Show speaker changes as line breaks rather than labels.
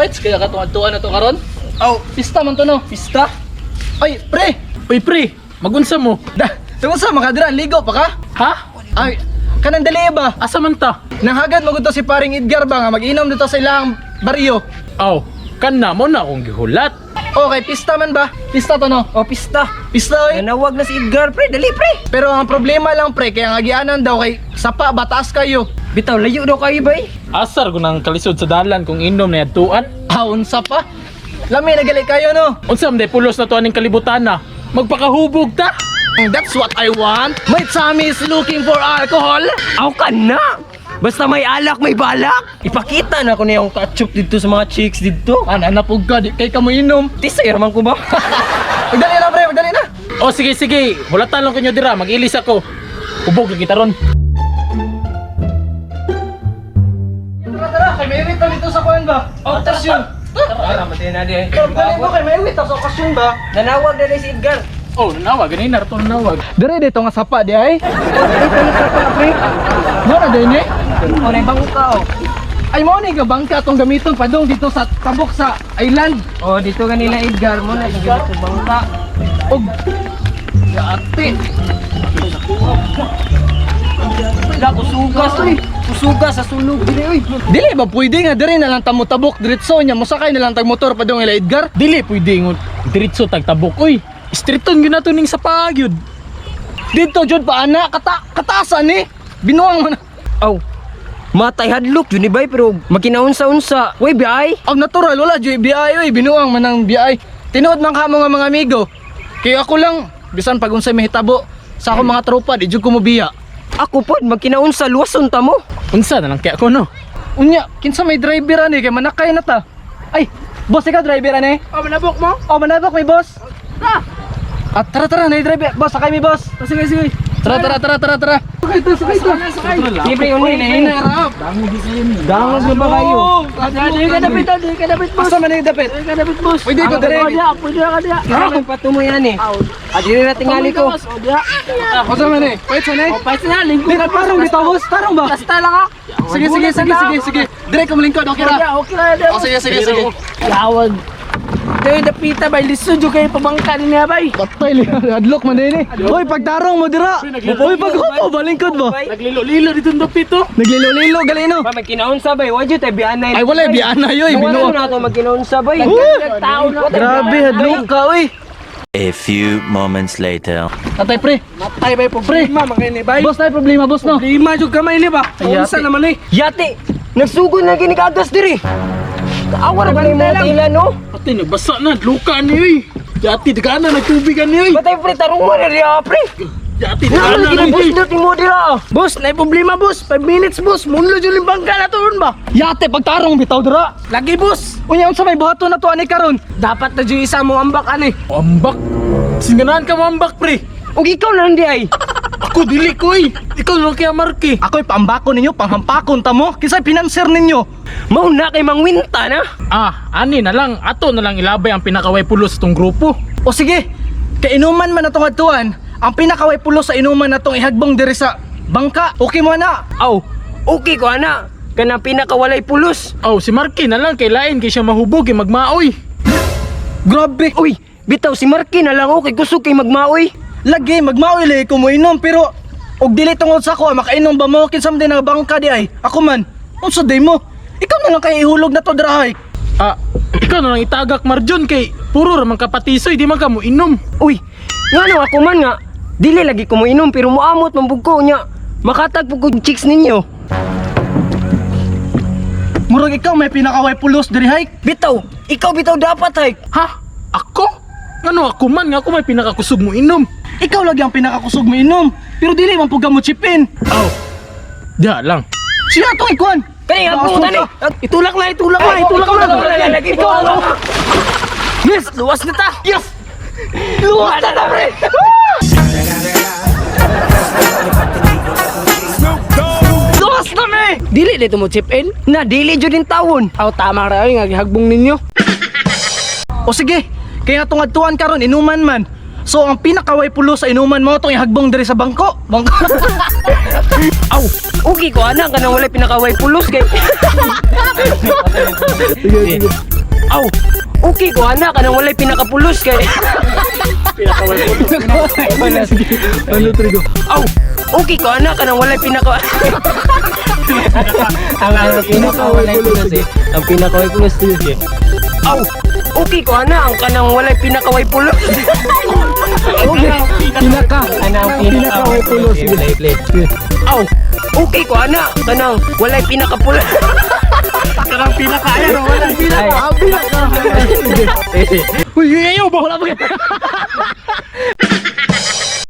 Fights kaya ka tuan na to karon? Aw, pista man to no. Pista. Ay, pre.
Uy pre, magunsa mo.
Da, tungod sa makadira ligo pa ka?
Ha?
Ay, kanang dali ba?
Asa man ta?
Nanghagad mo gud to si paring Edgar ba nga mag-inom dito sa ilang baryo.
Aw, kana mo na akong gihulat.
Okay, pista man ba? Pista to no.
Oh, pista.
Pista oy.
Nanawag na si Edgar, pre. Dali, pre.
Pero ang problema lang pre, kaya nga gianan daw kay sapa bataas kayo.
Bitaw, layo daw kayo, bay.
Asar ko nang kalisod sa dalan kung inom na yadtuan.
Ah, unsa pa? Lami nagali kayo no.
Unsa man day pulos na to aning kalibutan na. Magpakahubog ta.
That's what I want. My tummy is looking for alcohol.
Aw ka na! Basta may alak, may balak! Ipakita na ko niya yung ketchup dito sa mga chicks dito.
Ana na pug ka, di kay ka mo inom.
Tisay raman ko ba?
Magdali na pre, magdali na.
O sige sige, hulatan lang kanyo dira, mag-ilis ako. Hubog lang kita ron.
Tara tara, kay may ta dito sa kuan ba? Oh, okasyon.
Tara, matay na di.
Dali mo kay may ta sa okasyon ba?
Nanawag na si Edgar.
Oh, nanawag ganina rato nanawag.
Dire dito nga sapa di ay. Mo na din eh.
O, naibang ka, oh.
Ay mo ni bangka atong gamiton padung dito sa tabok sa island.
Oh, dito kanila Edgar mo na Edgar sa bangka.
Og Yate.
Wala, kusugas, oy. Kusugas sa sunog dili, oy.
Dili ba pwede nga dire na lang tamo tabok diretso nya mosakay na lang tag motor padung ila Edgar?
Dili pwede ngon diretso tag tabok oy. Streeton gyud nato ning sapa gyud.
Dito jud pa ana kata kataasan ni. Binuang man.
Aw. Matay hadlok yun ni bay pero magkinaunsa-unsa. Way biay.
Ang natural wala jud BI oy binuang man ang BI. Tinuod man ka mga mga amigo. Kaya ako lang bisan pag unsay mahitabo sa akong mga tropa di jud ko mobiya.
Ako pod magkinaunsa luwason ta mo.
Unsa na lang kaya ko no?
Unya, kinsa may driver ani kay manakay na ta. Ay, boss ikaw driver ani?
Oh, manabok mo?
Oh, manabok may boss. Ah, tara tara, na driver. Boss, sakay mi boss.
Oh, sige sige.
Tara tara tara tara tara. Sakay to, sakay to.
Di pre uni na.
Dangog na ba kayo?
Dili ka dapit, dili ka dapit,
Asa man yung dapit?
Dili ka dapit, boss.
Pwede ko dire.
Pwede ka diya.
Ano patumoy ani? Ah, dili na tingali ko.
Asa man eh? Wait sa eh.
Pwede na, lingkod.
Dili tarong bitaw boss, tarong ba?
Basta lang ah.
Sige sige sige sige sige. Dire ko malingkod, okay ra.
Okay na,
Oh, sige sige sige.
Lawag. Tayo dapita bay, lisod yung kayo pabangka niya bay.
Patay li, adlok man din eh. Hoy, pagtarong mo dira. Hoy, paghupo ba lingkod ba?
Naglilo-lilo dito ang dapit oh.
Naglilo-lilo galino.
Ba magkinaunsa bay, wa jud tay bianay.
Ay wala biana yoy,
Binuo
binuo.
na to magkinaunsa bay.
Tao na.
Grabe hadlok ka oy.
A few moments later.
Tatay pre.
Matay bay, problema mga ini bay.
Boss, tayo problema boss no.
Problema jud kamay ni ba?
Unsa
naman eh.
Yate, nagsugod na gini kagas diri. Awa ra ba ni mga tila no?
Pati nagbasa na, luka ni oy. Yati dagana nagtubig ani oy.
Batay pre tarungan na diha pre.
Yati
Nga
dagana
lagi
na
ni
oy.
boss na mo dira.
Boss, na problema boss. 5 minutes boss. Munlo jud yung bangka na to ba?
Yate pagtarong bitaw dira.
Lagi boss.
Unya unsa may buhaton na to ani karon?
Dapat na jud isa mo ambak ani. Ambak? Singanahan ka mo ambak pre.
Ug ikaw na hindi ay.
Ako dili ko oy. Ikaw lang kaya Marky.
Ako'y paambakon ninyo, panghampakon ta mo. Kinsay pinanser ninyo?
Mao na kay mangwinta na.
Ah, ani na lang. Ato na lang ilabay ang pinakaway pulos sa tong grupo.
O sige, kay inuman man atong adtuan, ang pinakaway pulo sa inuman natong ihagbong diri sa bangka. Okay mo na.
Aw, okay ko ana. Kanang pinakawalay pulos.
Oh, si Marky na lang kay lain kay siya mahubog kay magmaoy.
Grabe.
Uy, bitaw si Marky na lang okay kusog kay magmaoy.
Lagi magmaoy lagi ko moinom pero og dili tungod sa ako makainom ba mo kinsa man din ang bangka di ay. Ako man. Unsa day mo? Ikaw na lang kay ihulog na to drahay.
Ah, ikaw na lang itagak Marjon kay puro ra man kapatisoy di man ka mo inom.
Uy, ngano ako man nga dili lagi ko moinom pero moamot man pud ko nya. Makatag pud ko chicks ninyo.
Murag ikaw may pinakaway pulos diri hay.
Bitaw, ikaw bitaw dapat hay.
Ha? Ako? Ngano ako man nga ako may pinakakusog mo inom.
Ikaw lagi ang pinakakusog mo inom pero dili man pud ka mo chipin.
Aw. Diya lang.
Siya atong ikuan.
Kani ako tani.
Itulak na, itulak na, itulak na.
Lagi ikaw na.
Yes, luwas na ta.
Yes! Luwas na ta, pre! Luwas na, me!
Dili dito mo chip in.
Na dili jud din tawon.
Aw, tama ra oy nga gihagbong ninyo.
O sige, kaya itong adtuan karon inuman man. So ang pinakaway pulo sa inuman mo itong ihagbong diri sa bangko. Bangko.
Aw, okay ko ana kanang walay pinakaway pulos kay.
Sige, sige.
Aw, okay ko ana kanang walay pinakapulos kay.
Ano, trigo?
Aw, okay ko ana kanang walay pinaka ang pinakawalay pulos eh. Ang pinakawalay pulos eh. Aw, okay ko ana ang kanang walay pinakaway pulos.
Pinaka.
Ana ang
Pinakaway pulos.
Sige, play, play. Aw, okay ko ana kanang walay pinakapulos.
Kanang pinaka ayan, wala.
Pinaka. Pinaka.
Uy, ayaw ba wala ba?